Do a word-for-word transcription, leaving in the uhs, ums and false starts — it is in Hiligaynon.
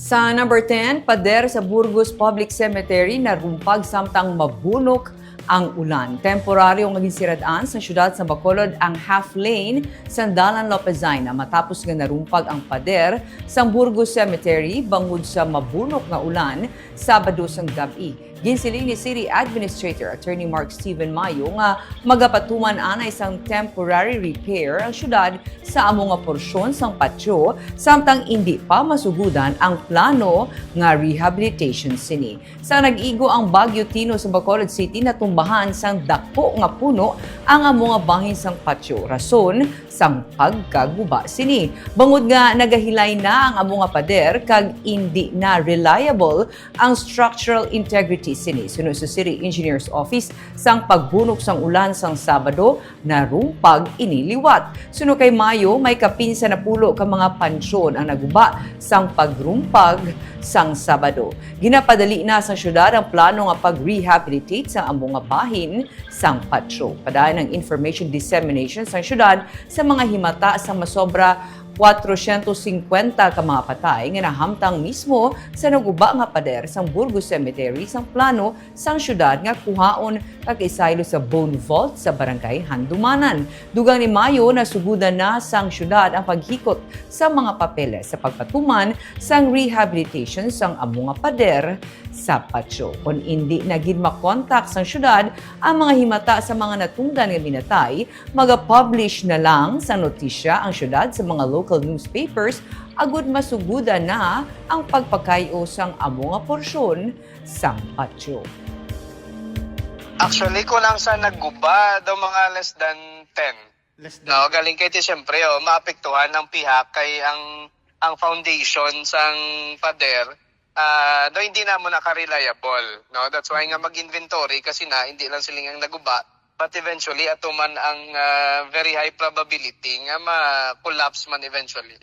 Sa number ten, pader sa Burgos Public Cemetery narumpag samtang mabunok ang ulan. Temporaryo nga ginsirad-an sa siyudad sa Bacolod ang half lane sa Dalan Lopez Zaina matapos nga narumpag ang pader sa Burgos Cemetery bangod sa mabunok nga ulan Sabado sang gab-i. Ginsiling ni City Administrator Attorney Mark Steven Mayo nga magapatuman anay sang temporary repair ang siyudad sa amo nga porsyon sang patio samtang indi pa masugudan ang plano nga rehabilitation sini. Sa nag-igo ang Bagyo Tino sa Bacolod City, natumbahan sang dako nga puno ang amo nga bahin sang patio, rason sang pagkaguba sini. Bangod nga nagahilay na ang amo nga pader kag indi na reliable ang structural integrity sini. Suno sa City Engineer's Office, sang pagbunok sang ulan sang Sabado, narumpag ini liwat. Suno kay Mayo, may kapin sa napulo ka mga pansyon ang naguba sang pagrumpag sang Sabado. Ginapadali na sang syudad ang plano nga pag-rehabilitate sang amo nga bahin sang patio. Padayon ang information dissemination sang syudad sa mga himata sang masobra kwatrosyentos singkwenta ka mga patay nga nahamtang mismo sa naguba nga pader sang Burgos Cemetery sang plano sang syudad nga kuhaon kag isaylo sa Bone Vault sa Barangay Handumanan. Dugang ni Mayo, nasugudan na sang syudad ang paghikot sa mga papeles sa pagpatuman sang rehabilitation sang amo nga pader sa patio. Kon indi na gid makontak sang syudad ang mga himata sa mga natungdan nga minatay, maga-publish na lang sang notisya ang syudad sa mga local newspapers agud masugudan na ang pagpakay-o sang amo nga porsyon sang patio. Actually, kulang sa nagguba daw mga less than ten. Less than No, galing kay ti siyempre, oh, maapektuhan ang pihak kay ang ang foundation sang pader, ah, no, hindi na mo naka-reliable, no? That's why nga mag-inventory kasi na hindi lang sila ang naguba, but eventually ato man ang, ah, very high probability nga ma-collapse man eventually.